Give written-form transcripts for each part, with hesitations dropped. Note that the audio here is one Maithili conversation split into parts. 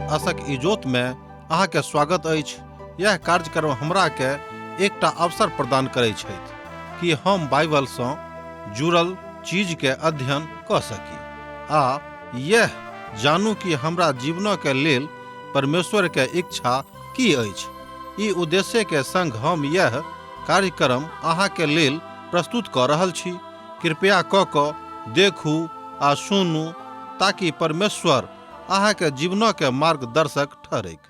आशक इजोत में अहाँ के स्वागत अछि। यह कार्यक्रम हमरा के एकटा अवसर प्रदान करै छथि कि हम बाइबल सँ जुड़ल चीज के अध्ययन कऽ सकी आ यह जानू कि हमरा जीवन के लेल परमेश्वर के इच्छा की अछि। ई उद्देश्य के संग हम यह कार्यक्रम अहाँ के लेल प्रस्तुत कऽ रहल छी। कृपया कऽ कऽ देखू आ सुनू ताकि परमेश्वर अहाँ के जीवन के मार्गदर्शक ठहरैक।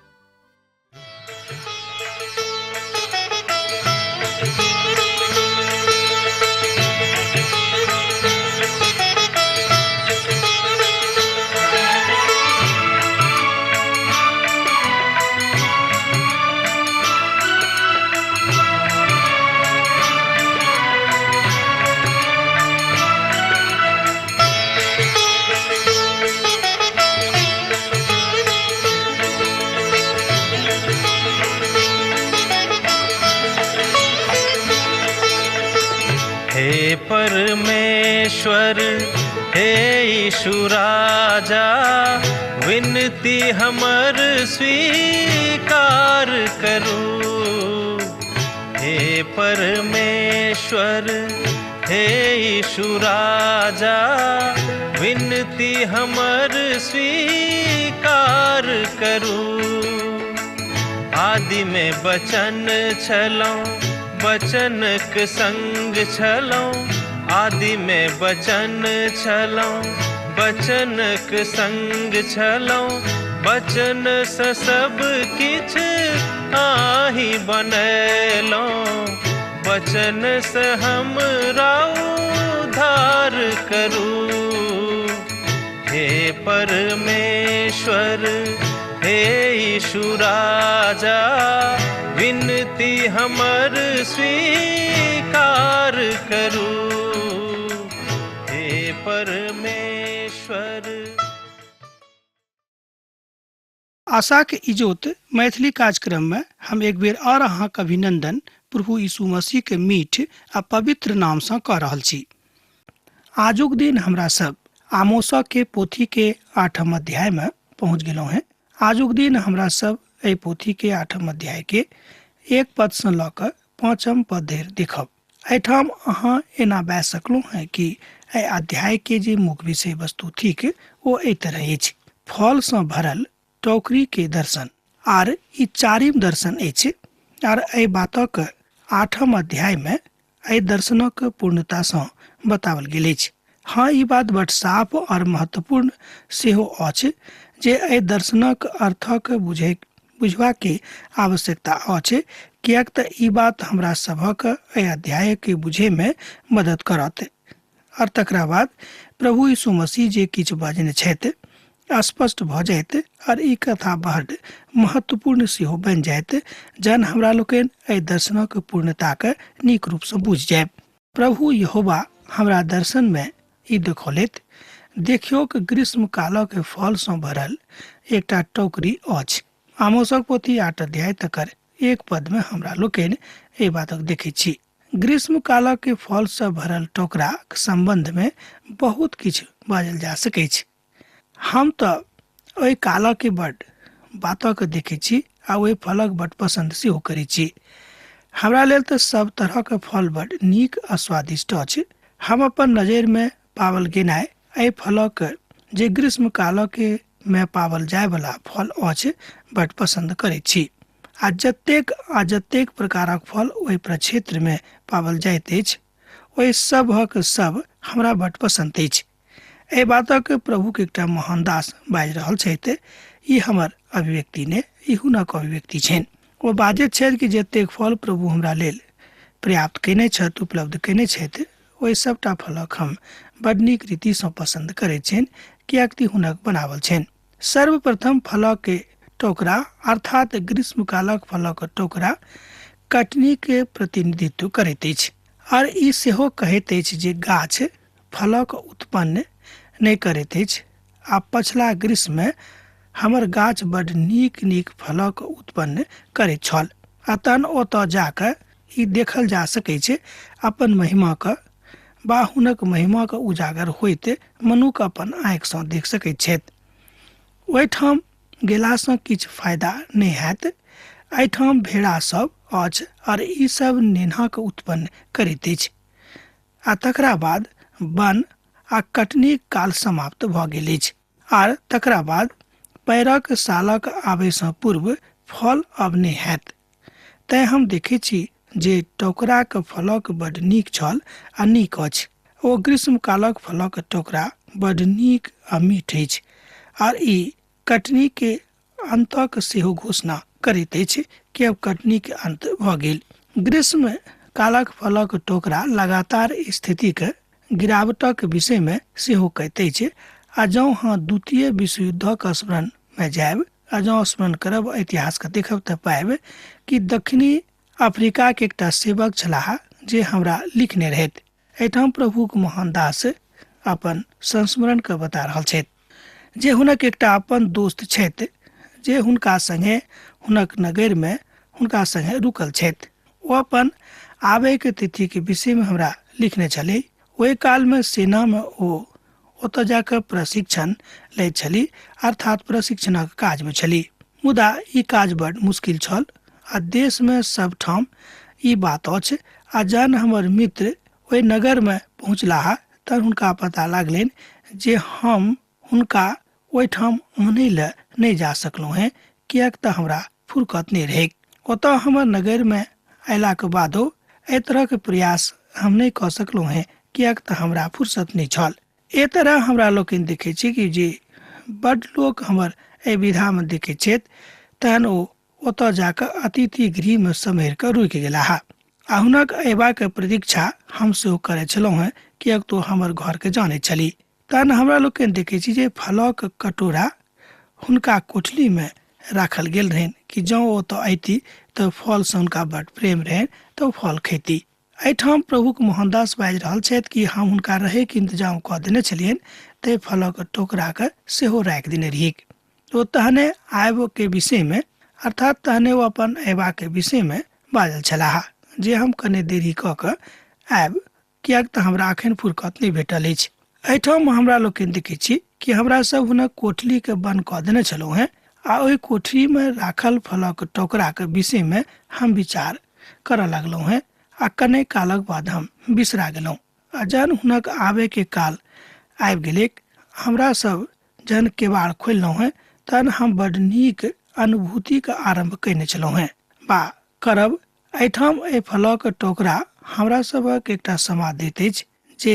हे परमेश्वर, हे यीशु राजा, विनती हमर स्वीकार करू। हे परमेश्वर, हे यीशु राजा, विनती हमर स्वीकार करू। आदि में बचन छलौं, बचनक संग छलौं। आदि में बचन छलौं, बचनक संग छलौं। बचन सँ सब किछ आही बनेलौं। बचन सँ हमरा उद्धार करू। हे परमेश्वर, हे यीशु राजा, विनती हमर स्वीकार करू। हे परमेश्वर। आशाक इजोत मैथिली कार्यक्रम में हम एक बेर और अहाँक अभिनंदन प्रभु यीशु मसीह के मीठ आ पवित्र नाम सँ कऽ रहल छी। आजुक दिन हमरा सब आमोसा के पोथी के 8 अध्याय में पहुँच गेलहुँ हैं। आजुक दिन हमरा सब एहि पोथी के 8 अध्याय के 1 पद सँ लऽ कऽ 5 पद धरि देखब। एहिठाम अहाँ एना बाजि सकलहुँ हैं कि एहि अध्याय के जे मुख्य विषय वस्तु थिक ओ एहि तरह अछि: फल सँ भरल टोकरी के दर्शन। आर ई 4 दर्शन अछि। आर एहि बातक 8 अध्याय में एहि दर्शनक पूर्णता सँ बताओल गेल अछि। हाँ, ई बात बड साफ और महत्वपूर्ण सेहो अछि जे एहि दर्शनक अर्थक बुझबा के आवश्यकता अछि, किएक तऽ ई बात हमरा सभक एहि अध्याय के बुझे में मदद करत। और तकरा बाद प्रभु यीशु मसीह जे किछु बजने छथि स्पष्ट भऽ जायत और ई कथा बड महत्वपूर्ण सेहो बनि जायत, जहन हमरा लोकनि एहि दर्शनक पूर्णताके नीक रूपसँ बुझि जायब। प्रभु यहोवा हमरा दर्शन में ई देखौलथि, देखियौक ग्रीष्म कालक फल सँ भरल एकटा टोकरी अछि। आमोसक पोथी 8 अध्याय तकर 1 पद में हमरा लोकनि एहि बातक देखै छी। ग्रीष्म कालक फल सँ भरल टोकराक संबंध में बहुत किछु बाजल जा सकैछ। हम तऽ ओहि कालक बड बातक देखै छी आ ओहि फलक बड पसंद सेहो करै छी। हमरा लेल तऽ सब तरहक फल बड नीक आ स्वादिष्ट अछि। हम अपन नजरि में पावल गेनाइ एहि फलक जे ग्रीष्म कालक में पावल जायवला फल अछि बड पसंद करै छी। आ जतेक प्रकारक फल ओहि प्रक्षेत्र में पावल जाइत अछि ओहि सबहक सब हमरा बड पसंद अछि। एहि बातक प्रभुक एकटा महान दास बाजि रहल छथि। ई हमर अभिव्यक्ति ने, ई हुनक अभिव्यक्ति छनि। ओ बाजैत छथि कि जतेक फल प्रभु हमरा लेल पर्याप्त कयने छथि, उपलब्ध कयने छथि, ओहि सबटा फलक हम बड नीक रीतिसँ पसंद करैत छनि, किएक तऽ हुनक बनावल छनि। सर्वप्रथम फलक टोकरा अर्थात ग्रीष्मकालक फलक टोकरा कटनी के प्रतिनिधित्व करैत अछि। और ई सेहो कहैत अछि जे गाछ फलक उत्पन्न नहि करैत अछि आ पछिला ग्रीष्म में हमर गाछ बड नीक नीक फलक उत्पन्न करैत छल। आ तहन ओतऽ जाकऽ ई देखल जा सकैत छै अपन महिमाक बा हुनक महिमाक उजागर होइत मनुख अपन आँखिसँ देख सकैत छथि। ओहिठाम गेलासँ किछु फायदा नहि हैत। एहिठाम भेड़ा सब अछि और ई सब नेन्हाक उत्पन्न करैत अछि आ तकरा बाद वन आ कटनी काल समाप्त भऽ गेल अछि आर तकरा बाद पैरक सालक आबैसँ पूर्व फल अब नहि हैत। तैँ हम देखै छी जे टोकराक फलक बड नीक छल आ नीक अछि। ओ ग्रीष्मकालक फलक टोकरा बड नीक आ मीठ अछि आर ई कटनी के अंतक सेहो घोषणा करैत अछि कि अब कटनी के अंत भऽ गेल। ग्रीष्म कालक फलक टोकरा लगातार स्थितिक गिरावटक विषयमे सेहो कहैत अछि आ जँ अहाँ द्वितीय विश्वयुद्धक स्मरणमे जायब आ जँ स्मरण करब इतिहासके देखब तऽ पायब कि दक्षिणी अफ्रीकाके एकटा सेवक छलाह जे हमरा लिखने रहथि। एहिठाम प्रभुक महान दास अपन संस्मरणके बता रहल छथि जे हुनक एकटा अपन दोस्त छथि जे हुनका संगे हुनक नगरमे हुनका संगे रुकल छथि। ओ अपन आबैके तिथिके विषयमे हमरा लिखने छलै। ओहि कालमे सेनामे ओ ओतऽ जाकऽ प्रशिक्षण लैत छली, अर्थात प्रशिक्षणक काजमे छली। मुदा ई काज बड मुश्किल छल आ देशमे सबठाम ई बात अछि आ जहन हमर मित्र ओहि नगरमे पहुँचलाह तहन हुनका पता लागलनि जे हम हुनका ओहिठाम आनै लए नहि जा सकलहुँ हेँ, किएक तऽ हमरा फुर्कत नहि रहै। ओतऽ हमर नगरमे अयलाक बादो एहि तरहक प्रयास हम नहि कऽ सकलहुँ हेँ, किएक तऽ हमरा फुर्सत नहि छल। एहि तरह हमरा लोकनि देखै छी कि जे बड लोक हमर एहि विधामे देखै छथि तहन ओ ओतऽ जाकऽ अतिथि गृहमे सम्हरि कऽ रुकि गेलाह आ हुनक अयबाक प्रतीक्षा हम सेहो करै छलहुँ हेँ, किएक तऽ ओ हमर घरके जानैत छली। तहन हमरा लोकनि देखै छी जे फलक कटोरा हुनका कोठलीमे राखल गेल रहनि कि जँ ओ ओतऽ अयती तऽ फलसँ हुनका बड प्रेम रहनि तऽ ओ फल खैती। एहिठाम प्रभुक मोहनदास बाजि रहल छथि कि हम हुनका रहैके इंतजाम कऽ देने छलियनि, ताहि फलक टोकराके सेहो राखि देने रहिक। ओ तहने आबऽके विषयमे, अर्थात तहने ओ अपन अयबाके विषयमे बाजल छलाह जे हम कने देरी कऽ कऽ आयब, किएक तऽ हमरा एखन फुर्कत नहि भेटल अछि। एहिठाम हमरा लोकनि देखै छी कि हमरा सब हुनक कोठलीके बन्द कऽ देने छलहुँ हेँ आ ओहि कोठलीमे राखल फलक टोकराके विषयमे हम विचार करऽ लगलहुँ हेँ आ कने कालक बाद हम बिसरा गेलहुँ आ जहन हुनक आबैके काल आबि गेलैक, हमरा सब जहन केबाड़ खोललहुँ हेँ तहन हम बड नीक अनुभूतिके आरम्भ कयने छलहुँ हेँ बा करब। एहिठाम एहि फलक टोकरा हमरा सभक एकटा समाद दैत अछि जे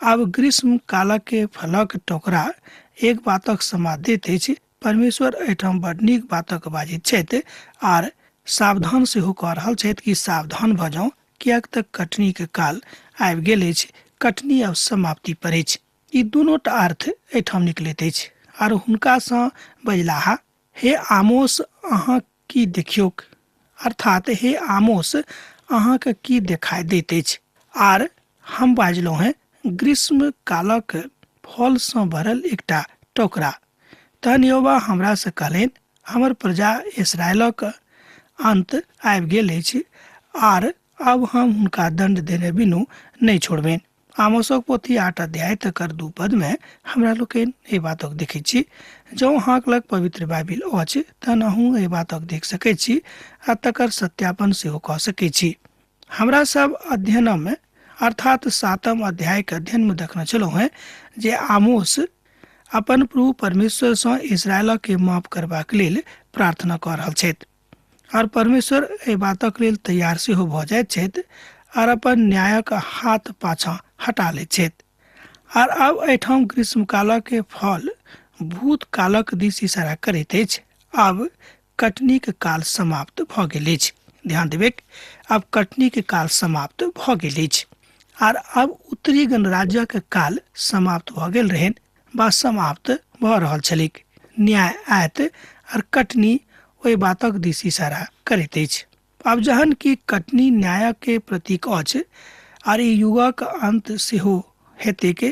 आब ग्रीष्म कालक फलक टोकरा एक बातक समाद दैत अछि। परमेश्वर एहिठाम बड नीक बातक बाजैत छथि आर सावधान सेहो कऽ रहल छथि कि सावधान भऽ जाउ, किएक तऽ कटनीके काल आबि गेल अछि, कटनी आब समाप्ति पर अछि। ई दुनूटा अर्थ एहिठाम निकलैत अछि। आर हुनकासँ बजलाह, हे आमोस, अहाँ की देखियौक, अर्थात हे आमोस, अहाँके की देखाइ दैत अछि? आर हम बाजलहुँ हेँ, ग्रीष्म कालक फलसँ भरल एकटा टोकरा। तहन यहोवा हमरासँ कहलनि, हमर प्रजा इसराइलक अन्त आबि गेल अछि आर आब हम हुनका दण्ड देने बिनु नहि छोड़बनि। आमोसक पोथी 8 अध्याय तकर 2 पदमे हमरा लोकनि एहि बातक देखैत छी। जँ अहाँक लग पवित्र बाइबिल अछि तहन अहूँ एहि बातक देख सकैत छी आ तकर सत्यापन सेहो कऽ सकैत छी। हमरा सब अध्ययनमे अर्थात 7 अध्यायके अध्ययनमे देखने छलहुँ हेँ जे आमोस अपन प्रभु परमेश्वरसँ इसराइलके माफ करबाक लेल प्रार्थना कऽ रहल छथि और परमेश्वर एहि बातक लेल तैयार सेहो भऽ जाइत छथि और अपन न्यायक हाथ पाछाँ हटा लैत छथि। आर आब एहिठाम ग्रीष्मकालक फल भूतकालक दिस इशारा करैत अछि। आब कटनीक काल समाप्त भऽ गेल अछि। ध्यान देबैक, आब कटनीक काल समाप्त भऽ गेल अछि आर आब उत्तरी गणराज्यक काल समाप्त भऽ गेल रहनि बा समाप्त भऽ रहल छलैक। न्याय आयत आर कटनी ओहि बातक दिस इशारा करैत अछि। आब जहन कि कटनी न्यायक के प्रतीक अछि आर ई युगक अंत सेहो हेतैक,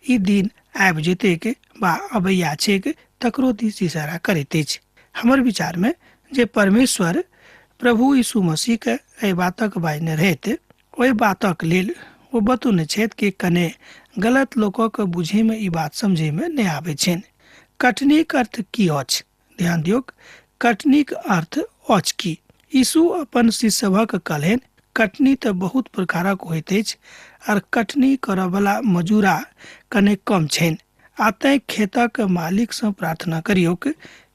ई दिन आबि जेतैक बा अबैया छैक, तकरो दिस इशारा करैत अछि। हमर विचार में जे परमेश्वर प्रभु यीशु मसीह के एहि बातक बाजने रहैत, ओहि बातक लेल ओ बतौने छथि कि कने गलत लोकक बुझे में ई बात समझे में नहि आबै छनि। कटनीक अर्थ की अछि? ध्यान दियौक, कटनीक अर्थ अछि की? यीशु अपन शिष्य सभक कहलनि, कटनी तऽ बहुत प्रकारक होइत अछि आर कटनी करऽवला मजूरा कने कम छनि, आ तैं खेतक मालिकसँ प्रार्थना करियौक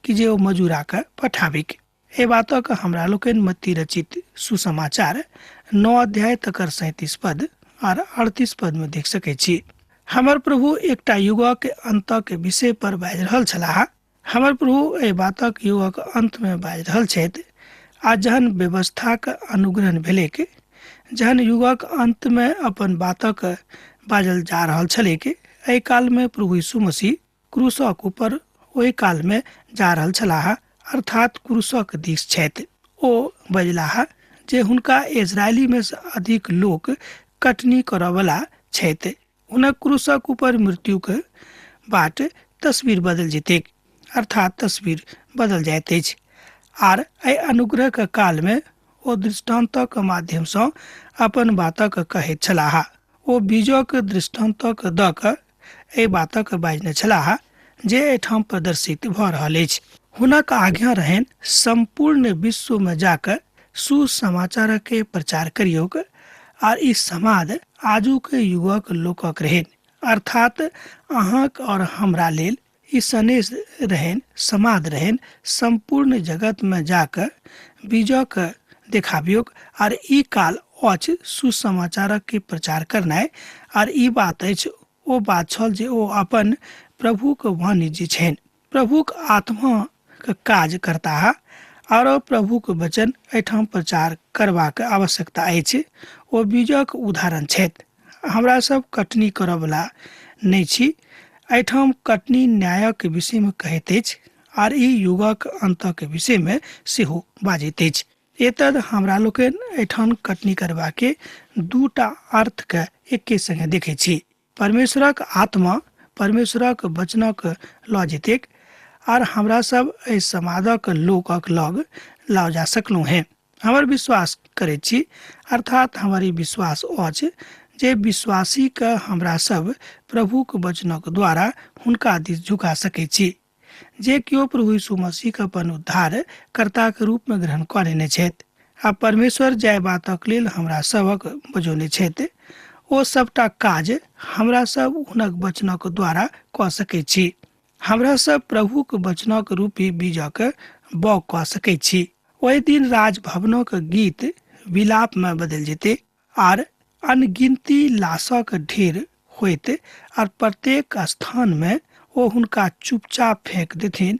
कि जे ओ मजूराके पठाबिक। एहि बातक हमरा लोकनि मत्ती रचित सुसमाचार 9 अध्याय तकर 37 पद आर 38 पद में देख सकै छी। हमर प्रभु एकटा युगक अंतक विषय पर बाजि रहल छलाह। हमर प्रभु एहि बातक युगक अंत में बाजि रहल छथि। आ जहन व्यवस्थाक अनुग्रहण भेलैक, जहन युगक अंत में अपन बातक बाजल जा रहल छलैक, एहि काल में प्रभु यीशु मसीह क्रूसक ऊपर ओहि काल में जा रहल छलाह, अर्थात क्रूसक दिस छथि। ओ बजलाह जे हुनका इजरायली में से अधिक लोक कटनी करऽवला छथि। हुनक क्रूसक ऊपर मृत्युक बाट तस्वीर बदल जेतैक, अर्थात तस्वीर बदल जाइत अछि। आर एहि अनुग्रहक काल में ओ दृष्टान्तक माध्यमसँ अपन बातक कहैत छलाह। ओ बीजक दृष्टान्तक दऽ कऽ एहि बातक बाजने छलाह जे एहिठाम प्रदर्शित भऽ रहल अछि। हुनक आज्ञा रहनि, सम्पूर्ण विश्व में जाकऽ सुसमाचार के प्रचार करियौक, आर ई समाद आजुक युगक लोकक रहनि, अर्थात अहाँक और हमरा लेल ई सनेश रहनि, समाद रहनि, सम्पूर्ण जगत में जाकऽ बीजक देखाबियौक। आर ई काल अछि सुसमाचारक के प्रचार करनाइ। आर ई बात अछि, ओ बात छल जे ओ अपन प्रभुक वाणिज्य छनि, प्रभुक आत्मा के काज करताह और प्रभुक वचन एहिठाम प्रचार करबाक आवश्यकता अछि। ओ बीजक उदाहरण छथि। हमरा सब कटनी करऽवला नहि छी। एहिठाम कटनी न्यायक विषयमे कहैत अछि आर ई युगक अंतक विषयमे सेहो बाजैत अछि। एतद हमरा लोकनि एहिठाम कटनी करबाके दूटा अर्थके एके संगे देखै छी। परमेश्वरक आत्मा परमेश्वरक वचनक लऽ जेतैक आर हमरा सब एहि समाजक लोकक लग लऽ जा सकलहुँ हेँ। हमर विश्वास करैत छी, अर्थात हमर ई विश्वास अछि जे विश्वासीके हमरा सब प्रभुक वचनक द्वारा हुनका दिस झुका सकैत छी। जे केओ प्रभु यीशु मसीहके अपन उद्धार कर्ताके रूपमे ग्रहण कऽ लेने छथि आ परमेश्वर जाहि बातक लेल हमरा सबक बजौने छथि, ओ सबटा काज हमरा सब हुनक वचनक द्वारा कऽ सकैत छी। हमरा सब प्रभुक वचनक रूपी बीजक बाउग कऽ सकैत छी। ओहि दिन राजभवनक गीत विलापमे बदलि जेतै आर अनगिनती लाशक ढेर होइत आर प्रत्येक स्थानमे ओ हुनका चुपचाप फेंक देथिन।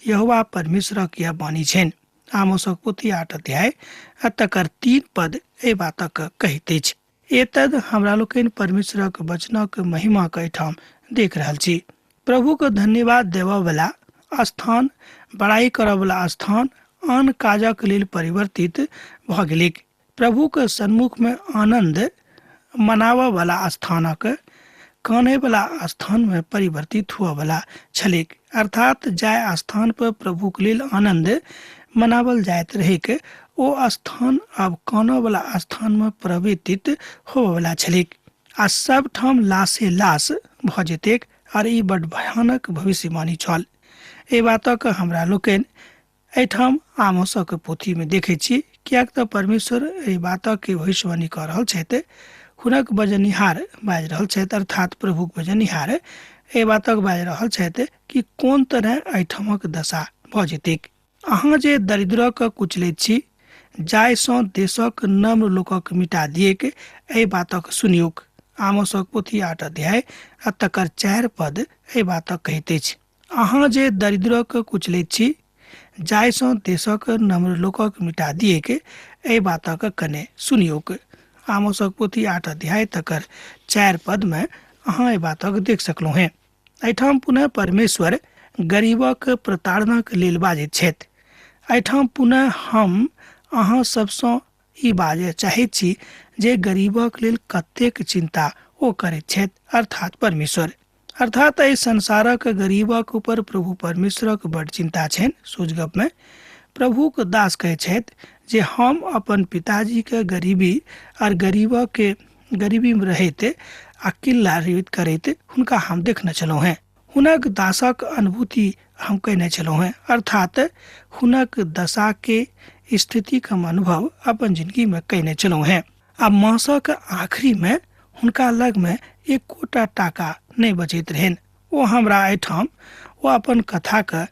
यहोवा परमेश्वरक यह वाणी छनि। आमोसक पोथी 8 अध्याय आ तकर 3 पद एहि बातक कहैत अछि। एतद हमरा लोकनि परमेश्वरक वचनक महिमाक एहिठाम देख रहल छी। प्रभुक धन्यवाद देबऽवला स्थान, बड़ाई करऽवला स्थान आन काजक लेल परिवर्तित भऽ गेलैक। प्रभुक सन्मुखमे आनन्द मनाबऽवला स्थानक कानैवला स्थानमे परिवर्तित हुअवला छलैक। अर्थात जाहि स्थान पर प्रभुक लेल आनन्द मनावल जाइत रहैक, ओ स्थान आब कानऽवला स्थानमे परिवर्तित होबऽवला छलैक आ सब ठाम लाशे लाश भऽ जेतैक। आर ई बड भयानक भविष्यवाणी छल। एहि बातक हमरा लोकनि एहिठाम आमोसक पोथीमे देखै छी, किएक तऽ परमेश्वर एहि बातक भविष्यवाणी कऽ रहल छथि। हुनक बजनिहार बाजि रहल छथि, अर्थात प्रभुक बजनिहार एहि बातक बाजि रहल छथि कि कोन तरह एहिठामक दशा भऽ जेतैक। अहाँ जे दरिद्रक कुचलैत छी, जाहिसँ देशक नम्र लोकक मिटा दिएक, एहि बातक सुनियौक। आमोसक पोथी 8 अध्याय आ तकर 4 पद एहि बातक कहैत अछि। अहाँ जे दरिद्रक कुचलैत छी, जाहिसँ देशक नम्र लोकक मिटा दिएक, एहि बातक कने सुनियौक। आमोसक पोथी 8 अध्याय तकर 4 पदमे अहाँ एहि बातक देख सकलहुँ हेँ। एहिठाम पुनः परमेश्वर गरीबक प्रताड़नाक लेल बाजैत छथि। एहिठाम पुनः हम अहाँ सबसँ ई बाजय चाहैत छी जे गरीबक लेल कतेक चिंता ओ करैत छथि, अर्थात परमेश्वर। अर्थात एहि संसारक गरीबक ऊपर प्रभु परमेश्वरक बड चिंता छनि। सोच गप में प्रभुक दास कहै छथि जे हम अपन पिताजीके गरीबी और गरीबक के गरीबी में रहैत आ किल्ला जीवित करैत हुनका हम देखने छलहुँ हेँ। हुनक दासक अनुभूति हम कयने छलहुँ हेँ, अर्थात हुनक दशाके स्थितिक हम अनुभव अपन जिंदगीमे कयने छलहुँ हेँ। आ मासक आखिरीमे हुनका लगमे एकोटा टाका नहि बचैत रहनि। ओ हमरा एहिठाम ओ अपन कथाके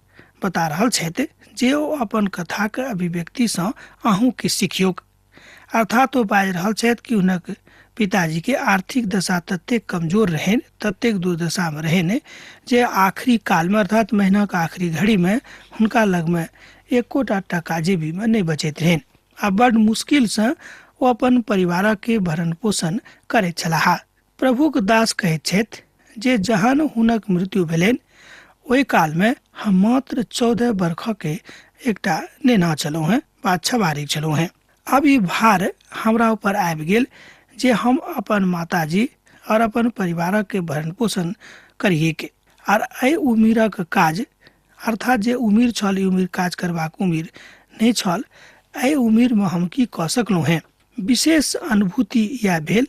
बता रहल छथि जे ओ अपन कथाके अभिव्यक्तिसँ अहूँके सिखियौक। अर्थात ओ बाजि रहल छथि कि हुनक पिताजीके आर्थिक दशा ततेक कमजोर रहनि, ततेक दुर्दशामे रहनि जे आखिरी कालमे अर्थात महीनाक आखिरी घड़ीमे हुनका लगमे एकोटा टाका जेबीमे नहि बचैत रहनि आ बड्ड मुश्किलसँ ओ अपन परिवारके भरण पोषण करैत छलाह। प्रभुक दास कहैत छथि जे जहन हुनक मृत्यु भेलनि ओहि कालमे हम मात्र 14 बरखके एकटा नेना छलहुँ हेँ वा छबारी छलहुँ हेँ। आब ई भार हमरा ऊपर आबि गेल जे हम अपन माताजी और अपन परिवारक भरण पोषण करिएके, आर एहि उमिरक काज अर्थात जे उमिर छल ई उमिर काज करबाक उमिर नहि छल, एहि उमिरमे हम की कऽ सकलहुँ हेँ। विशेष अनुभूति इएह भेल,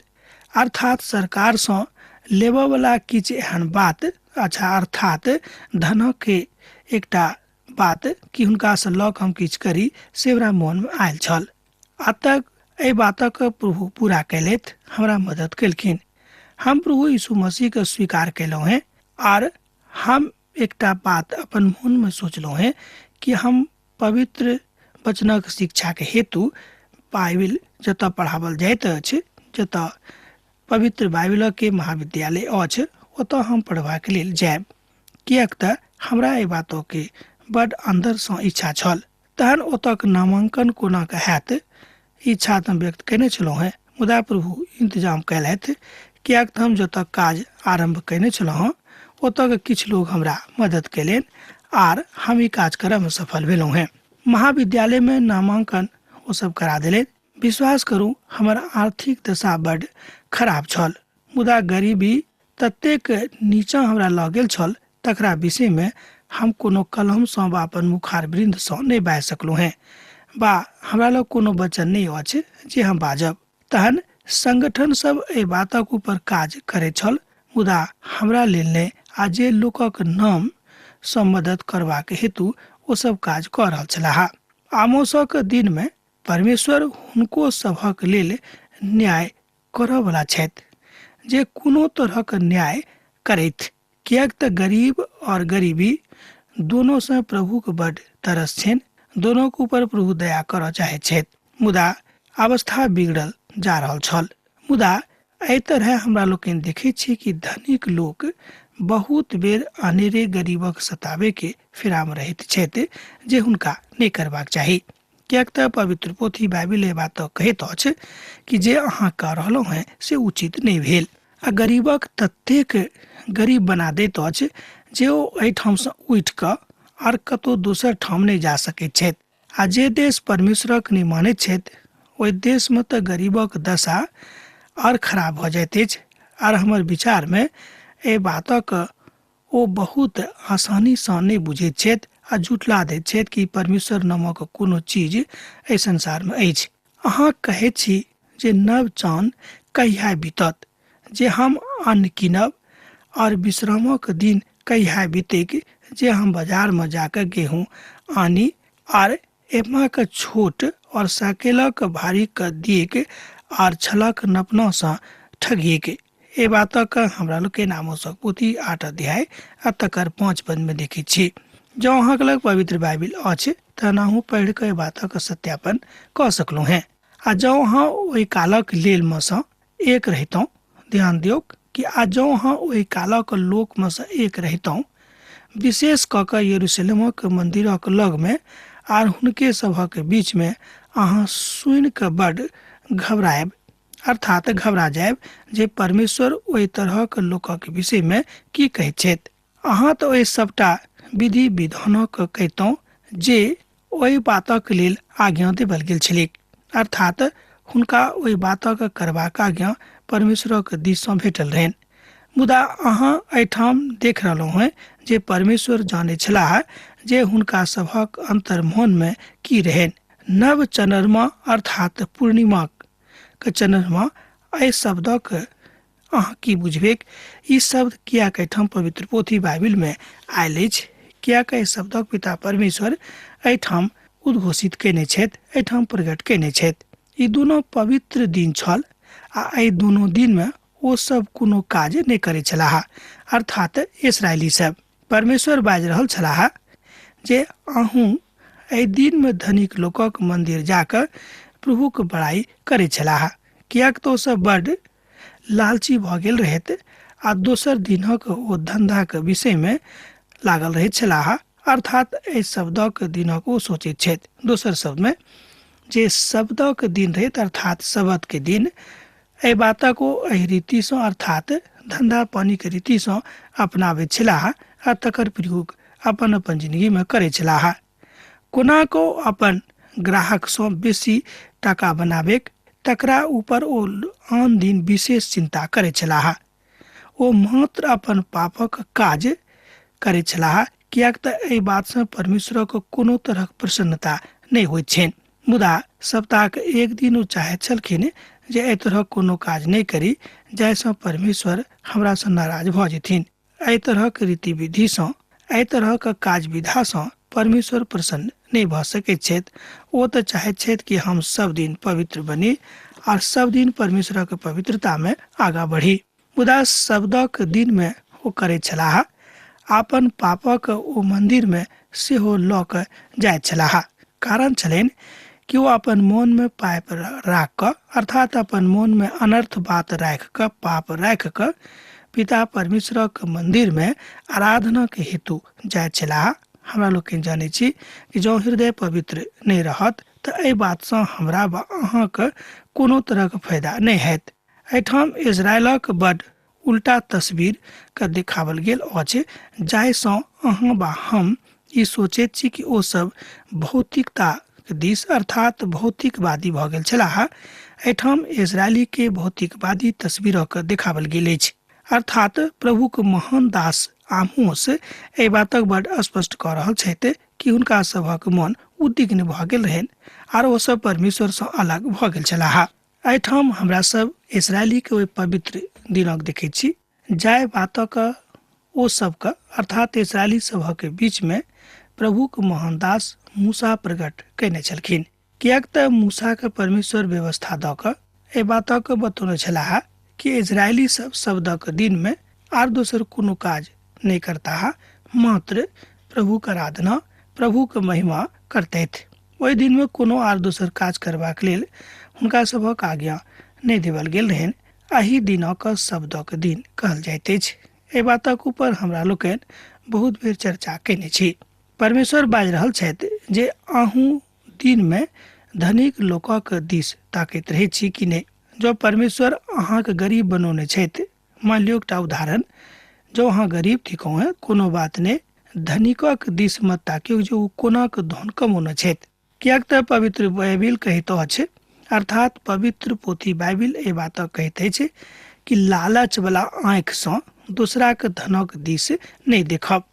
अर्थात सरकारसँ लेबऽवला किछु एहन बात, अच्छा अर्थात धनके एकटा बात कि हुनकासँ लऽ कऽ हम किछु करी से हमरा मोनमे आयल छल। आ तक एहि बातक प्रभु पूरा कयलथि, हमरा मदद केलखिन। हम प्रभु यीशु मसीहके स्वीकार कयलहुँ हेँ आर हम एकटा बात अपन मोनमे सोचलहुँ हेँ कि हम पवित्र वचनक शिक्षाके हेतु बाइबिल जतऽ पढ़ाओल जाइत अछि, जतऽ पवित्र बाइबिलके महाविद्यालय अछि, ओतऽ हम पढ़बाक लेल जायब, किएक तऽ हमरा एहि बातके बड्ड अन्दरसँ इच्छा छल। तहन ओतऽके नामाङ्कन कोना कऽ हैत इच्छा तऽ हम व्यक्त कयने छलहुँ हेँ, मुदा प्रभु इन्तजाम कयलथि, किएक तऽ हम जतऽ काज आरम्भ कयने छलहुँ हेँ ओतऽके किछु लोग हमरा मदद कयलनि आर हम ई काज करयमे सफल भेलहुँ हेँ। महाविद्यालयमे नामाङ्कन ओसभ करा देलथि। विश्वास करू हमर आर्थिक दशा बड्ड खराब छल, मुदा गरीबी ततेक नीचाँ हमरा लऽ गेल छल तकरा विषयमे हम कोनो कलमसँ वा अपन मुखार वृन्दसँ नहि बाजि सकलहुँ हेँ वा हमरा लग कोनो वचन नहि अछि जे हम बाजब। तहन संगठन सब एहि बातक ऊपर काज करैत छल, मुदा हमरा लेल नहि, आ जे लोकक नामसँ मदद करबाक हेतु ओ सब काज कऽ रहल छलाह। आमोसक दिनमे परमेश्वर हुनको सभक लेल न्याय करऽवला छथि जे कोनो तरहक न्याय करैत, किएक तऽ गरीब और गरीबी दोनोसँ प्रभुके बड्ड तरस छनि, दोनोके ऊपर प्रभु दया करऽ चाहैत छथि। मुदा अवस्था बिगड़ल जा रहल छल। मुदा एहि तरह हमरा लोकनि देखै छी कि धनिक लोक बहुत बेर अनेरे गरीबक सताबेके फेरामे रहैत छथि जे हुनका नहि करबाक चाही, किएक तऽ पवित्र पोथी बाइबिल एहि बात कहैत अछि कि जे अहाँ कऽ रहलहुँ हेँ से उचित नहि भेल, आ गरीबक ततेक गरीब बना दैत अछि जे ओ एहिठामसँ उठि कऽ आर कतहु दोसर ठाम नहि जा सकैत छथि। आ जे देश परमेश्वरक नहि मानैत छथि ओहि देशमे तऽ गरीबक दशा आओर खराब भऽ जाइत अछि। आर हमर विचारमे एहि बातक ओ बहुत आसानीसँ नहि बुझैत छथि आ झुठला दैत छथि कि परमेश्वर नामक कोनो चीज एहि संसारमे अछि। अहाँ कहैत छी जे नव चान कहिया बीतत जे हम अन्न कीनब, और विश्रामक दिन कहिया बीतैक जे हम बाजारमे जाकऽ गेहूँ आनी आर एमाके छोट और सकेलक भारी कऽ दिएक आर छलक नपनासँ ठगिएक। एहि बातक हमरा लोकनि आमोसक पोथी 8 अध्याय आ तकर 5 पदमे देखैत छी। जँ अहाँके लग पवित्र बाइबिल अछि तहन अहूँ पढ़ि कऽ एहि बातक सत्यापन कऽ सकलहुँ हेँ। आ जँ अहाँ ओहि कालक लेल मे सँ एक रहितहुँ, ध्यान दियौक कि आ जँ अहाँ ओहि कालक लोकमे सँ एक रहितहुँ, विशेष कऽ कऽ यरूशलेमक मन्दिरक लगमे आर हुनके सभक बीचमे, अहाँ सुनि कऽ बड्ड घबरायब, अर्थात घबरा जायब जे परमेश्वर ओहि तरहक लोकक विषयमे की कहैत छथि। अहाँ तऽ ओहि सभटा विधि विधानक कहितहुँ जे ओहि बातक लेल आज्ञा देबल गेल छलैक, अर्थात हुनका ओहि बातक करबाक आज्ञा परमेश्वरक दिससँ भेटल रहनि। मुदा अहाँ एहिठाम देख रहलहुँ हेँ जे परमेश्वर जानैत छलाह जे हुनका सभक अन्तर्मनमे की रहनि। नव चन्द्रमा अर्थात पूर्णिमाक चन्द्रमा एहि शब्दक अहाँ की बुझबैक? ई शब्द किएक एहिठाम पवित्र पोथी बाइबिलमे आयल अछि? किएक एहि शब्दक पिता परमेश्वर एहिठाम उद्घोषित कयने छथि, एहिठाम प्रकट कयने छथि? ई दुनू पवित्र दिन छल आ एहि दुनू दिनमे ओ सब कोनो काज नहि करै छलाह, अर्थात इसराइली सब। परमेश्वर बाजि रहल छलाह जे अहूँ एहि दिनमे धनिक लोकक मंदिर जाकऽ प्रभुक बड़ाई करै छलाह, किएक तऽ ओ सब बड्ड लालची भऽ गेल रहैत आ दोसर दिनक ओ धन्धाक विषयमे लागल रहैत छलाह। अर्थात एहि शब्दक दिनक ओ सोचैत छथि। दोसर शब्दमे जे शब्दक दिन रहैत, अर्थात शब्दके दिन, एहि बातक ओ एहि रीतिसँ अर्थात धन्धा पानीके रीतिसँ अपनाबैत छलाह आ तकर प्रयोग अपन अपन जिंदगीमे करैत छलाह। कोना कऽ ओ अपन ग्राहकसँ बेसी टाका बनाबैक तकरा ऊपर ओ आन दिन विशेष चिन्ता करैत छलाह। ओ मात्र अपन पापक काज करैत छलाह, किएक तऽ एहि बातसँ परमेश्वरक कोनो तरहक प्रसन्नता नहि होइत छनि। मुदा सप्ताहक एक दिन ओ चाहैत छलखिन जे एहि तरहक कोनो काज नहि करी जाहिसँ परमेश्वर हमरासँ नाराज भऽ जेथिन। एहि तरहक रीति विधिसँ, एहि तरहक काज विधासँ परमेश्वर प्रसन्न नहि भऽ सकैत छथि। ओ तऽ चाहैत छथि कि हम सब दिन पवित्र बनी आर सब दिन परमेश्वरक पवित्रतामे आगाँ बढ़ी। मुदा शब्दक दिनमे ओ करैत छलाह, अपन पापक ओ मन्दिरमे सेहो लऽ कऽ जाइत छलाह। कारण छलनि कि ओ अपन मोनमे पाप राखि कऽ, अर्थात अपन मोनमे अनर्थ बात राखि कऽ, पाप राखि कऽ पिता परमेश्वरक मन्दिरमे आराधनाक हेतु जाइत छलाह। हमरा लोकनि जानै छी कि जँ हृदय पवित्र नहि रहत तऽ एहि बातसँ हमरा वा अहाँके कोनो तरहक फायदा नहि हैत। एहिठाम इजरायलक बड उल्टा तस्वीर के देखावल गेल अछि, जाहिसँ अहाँ वा हम ई सोचैत छी कि ओ सब भौतिकता दिस अर्थात भौतिकवादी भऽ गेल छलाह। एहिठाम इजरायली के भौतिकवादी तस्वीरक देखावल गेल अछि, अर्थात प्रभुक महान दास आमोस एहि बातक बड स्पष्ट कऽ रहल छथि कि हुनका सभक मन उद्विग्न भऽ गेल रहनि आर ओ सब परमेश्वरसँ अलग भऽ गेल छलाह। एहिठाम हमरा सब इसराइलीके ओहि पवित्र दिनक देखै छी, जाहि बातक ओ सबके अर्थात इसराइली सभक बीचमे प्रभुक महान दास मूसा प्रकट कयने छलखिन। किएक तऽ मूसाके परमेश्वर व्यवस्था दऽ कऽ एहि बातक बतौने छलाह कि इजरायली सब शब्दक दिनमे आर दोसर कोनो काज नहि करताह, मात्र प्रभुक आराधना, प्रभुक महिमा करतथि। ओहि दिनमे कोनो आर दोसर काज करबाक लेल हुनका सभक आज्ञा नहि देवल गेल रहनि। एहि दिनक शब्दक दिन कहल जाइत अछि। एहि बातक ऊपर हमरा लोकनि बहुत बेर चर्चा कयने छी। परमेश्वर बाजि रहल छथि जे अहूँ दिनमे धनिक लोकक दिस ताकैत रहैत छी कि नहि? जँ परमेश्वर अहाँके गरीब बनौने छथि, मानि लियौ एकटा उदाहरण, जँ अहाँ गरीब थिकहुँ हेँ, कोनो बात नहि, धनिकक दिस मत ताकियौ जे ओ कोना कऽ धन कमौने छथि। किएक तऽ पवित्र बाइबिल कहैत अछि, अर्थात पवित्र पोथी बाइबिल एहि बातक कहैत अछि कि लालचवला आँखिसँ दोसराक धनक दिस नहि देखब।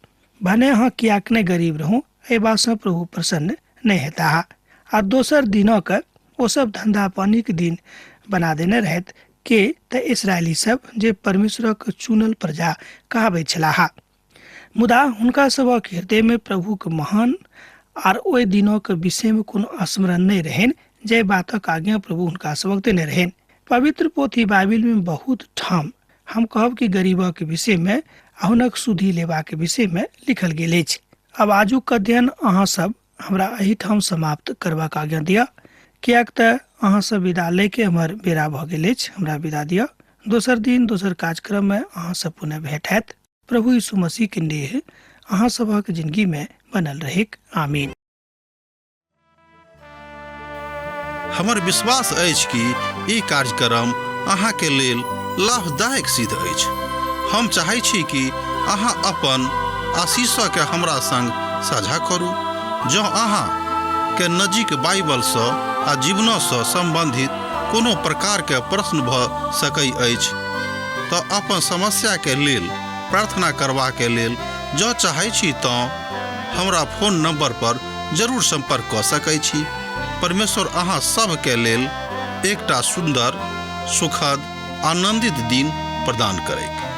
भने अहाँ किएक नहि गरीब रहू, एहि बातसँ प्रभु प्रसन्न नहि हेताह। आ दोसर दिनक ओ सब धन्धा पानीक दिन बना देने रहथि के तऽ इसराइली सब जे परमेश्वरक चुनल प्रजा कहाबैत छलाह। मुदा हुनका सभक हृदयमे प्रभुक महान आर ओहि दिनक विषयमे कोनो स्मरण नहि रहनि, जाहि बातक आज्ञा प्रभु हुनका सभक देने रहनि। पवित्र पोथी बाइबिलमे बहुत ठाम हम कहब कि गरीबक विषयमे आ हुनक सुधि लेबाक विषयमे लिखल गेल अछि। आब आजुक अध्ययन अहाँ सब हमरा एहिठाम समाप्त करबाक आज्ञा दिअ, किएक तऽ अहाँ सब विदा लैके हमर बेरा भऽ गेल अछि। हमरा विदा दिअ। दोसर दिन दोसर कार्यक्रममे अहाँ सब पुनः भेंट हैत। प्रभु यीशु मसीह के नेह अहाँ सभक जिंदगी में बनल रहेक। आमीन। हमर विश्वास अछि कि ई कार्यक्रम अहाँके लेल लाभदायक सिद्ध अछि। हम चाहै छी कि अहाँ अपन आशीषके हमरा संग साझा करू। जँ अहाँ के नजीक बाइबलसँ आ जीवनसँ सम्बन्धित कोनो प्रकारके प्रश्न भऽ सकै अछि तऽ अपन समस्याके लेल प्रार्थना करबाके लेल जँ चाहै छी तँ हमरा फोन नंबर पर जरूर संपर्क कऽ सकै छी। परमेश्वर अहाँ सभके लेल एकटा सुन्दर, सुखद, आनंदित दिन प्रदान करैक।